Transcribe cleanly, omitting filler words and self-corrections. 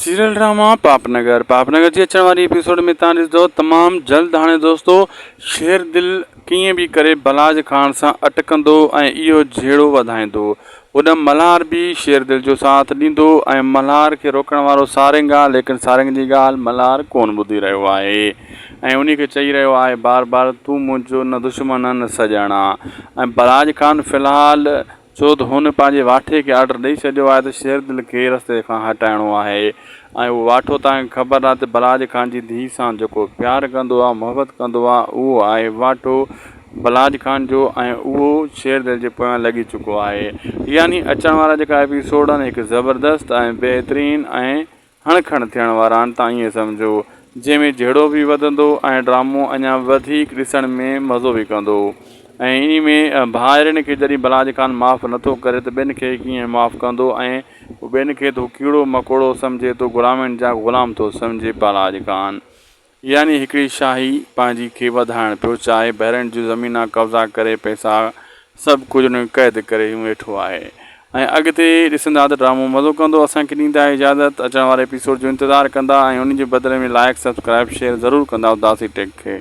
Serial drama پاپ نگر پاپ نگر جي اچڻ واري ايپيسوڊ ۾ تان ڏسندو تمام جلد هاڻي دوستو شير دل ڪيئن به ڪري بلاج خان سان اٽڪندو ۽ اهو جهيڙو وڌائيندو هوڏانهن ملهار به شير دل جو ساٿ ڏيندو ۽ ملهار کي روڪڻ وارو سارنگ آ ليڪن سارنگ جي ڳالهه ملهار ڪون ٻڌي رهيو آهي ۽ انهي کي چئي رهيو آهي بار بار تون منهنجو نه دشمن آ نه سڄڻ آ ۽ بلاج خان في الحال ڇو ته هن پنهنجي واٺي کي آرڊر ڏئي ڇڏيو آهي ته شيردل کي رستي کان هٽائڻو آهي ۽ اهو واٺو توهان کي خبر آهي ته بلاج خان جي ڌيء سان جيڪو پيار ڪندو آهي محبت ڪندو آهي اهو آهي واٺو بلاج خان جو ۽ اهو شيردل جي پويان لڳي چڪو آهي يعني اچڻ وارا جيڪا ايپيسوڊ آهن هڪ زبردست ۽ بهترين ۽ هڻ کڻ ٿيڻ وارا آهن تان ائين سمجهو جنهن ۾ جهيڙو به وڌندو ۽ ڊرامو اڃا وڌيڪ ڏسڻ ۾ مزو به ڪندو ۽ انهي ۾ ڀائرن کي جڏهن بلاج خان معاف نٿو ڪري ته ٻين کي ڪيئن معاف ڪندو ۽ ٻين کي ته هو ڪيڙو مڪوڙو سمجهي ٿو غلامن جا غلام ٿو سمجهي بلاج خان. يعني هڪڙي شاهي پنهنجي کي وڌائڻ پيو چاهي، بحرين جون زمينان قبضا ڪري پئسا سڀ ڪجهه ان کي قيد ڪري ويٺو آهي ۽ اڳتي ڏسندا ته ڊرامو مزو ڪندو اسان کي ڏيندا اجازت اچڻ واري ايپيسوڊ جو انتظار ڪندا ۽ ان جي بدلي ۾ لائيڪ سبسڪرائيب شيئر ضرور ڪندا اداسي ٽيڪ کي.